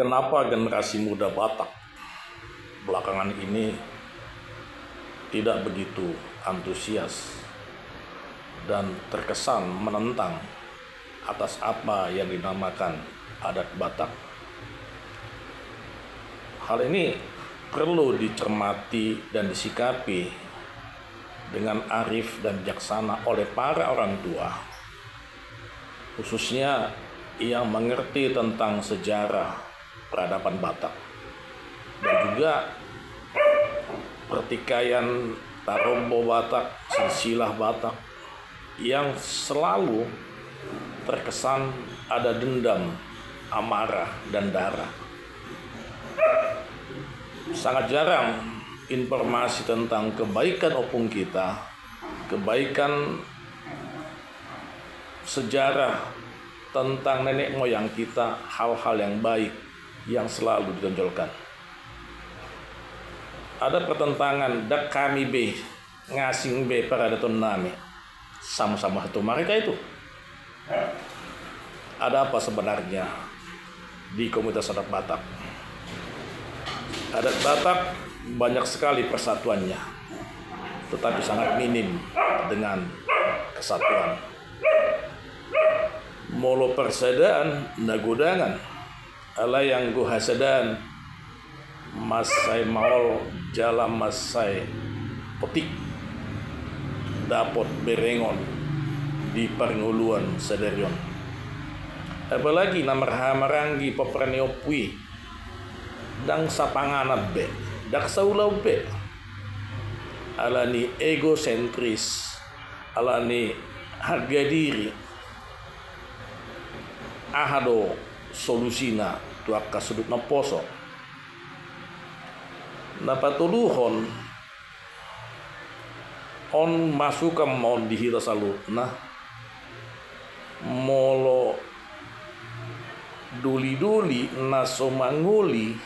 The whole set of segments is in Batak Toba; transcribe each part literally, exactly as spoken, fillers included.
Kenapa generasi muda Batak belakangan ini tidak begitu antusias dan terkesan menentang atas apa yang dinamakan adat Batak? Hal ini perlu dicermati dan disikapi dengan arif dan bijaksana oleh para orang tua, khususnya yang mengerti tentang sejarah peradaban Batak dan juga pertikaian tarombo Batak, silsilah Batak yang selalu terkesan ada dendam, amarah, dan darah. Sangat jarang informasi tentang kebaikan opung kita, kebaikan sejarah tentang nenek moyang kita, hal-hal yang baik yang selalu ditonjolkan. Ada pertentangan, ndang hami be, ngasing be paradaton nami sama-sama satu mereka itu. Ada apa sebenarnya di komunitas adat Batak? Adat Batak banyak sekali persatuannya, tetapi sangat minim dengan kesatuan. Molo parsadaan na godangan, alai anggo hasadaan mansai maol jala mansai otik dapot berengon di parngoluan sadari on. Apalagi na marhahamaranggi pomparan ni ompu i, ndang sapanganan be, ndang saulaon be. Alani egosentris, alani harga diri. Aha do solusina tu angka sundut na poso? Na patoluhon, on masukan ma on di hita saluhutna. Molo doli-doli na so mangoli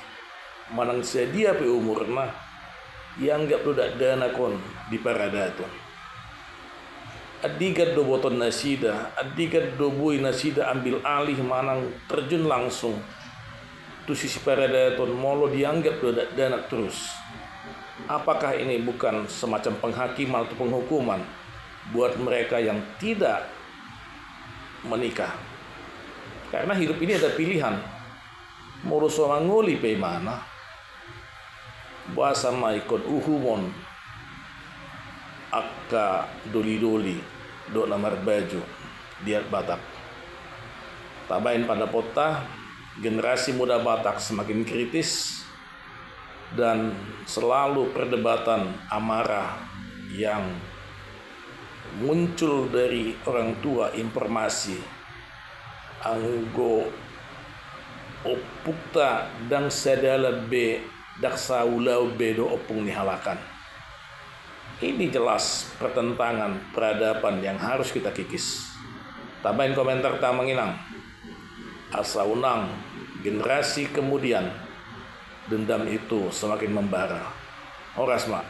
manang sadia pe umurna, ianggap do dakdanak on di paradaton. Andigan do botoon nasida, andigan do boi nasida ambil alih manang terjun langsung tu sisi paradaton molo dianggap do dakdanak terus? Apakah ini bukan semacam penghakiman atau penghukuman buat mereka yang tidak menikah? Karena hidup ini ada pilihan. Molo so mangoli pe imana, boasa ma ingkon uhumon angka doli-doli dohot na marbaju di adat Batak? Tabaen pandapotta, generasi muda Batak semakin kritis dan selalu perdebatan amarah yang muncul dari orang tua, informasi. Anggo ompungta ndang sadalan be, ndang saulaon be do ompung ni halak an. Ini jelas pertentangan peradaban yang harus kita kikis. Tabaen komentarta, Amang Inang, asa unang generasi kemudian dendam itu semakin membara. Horas ma.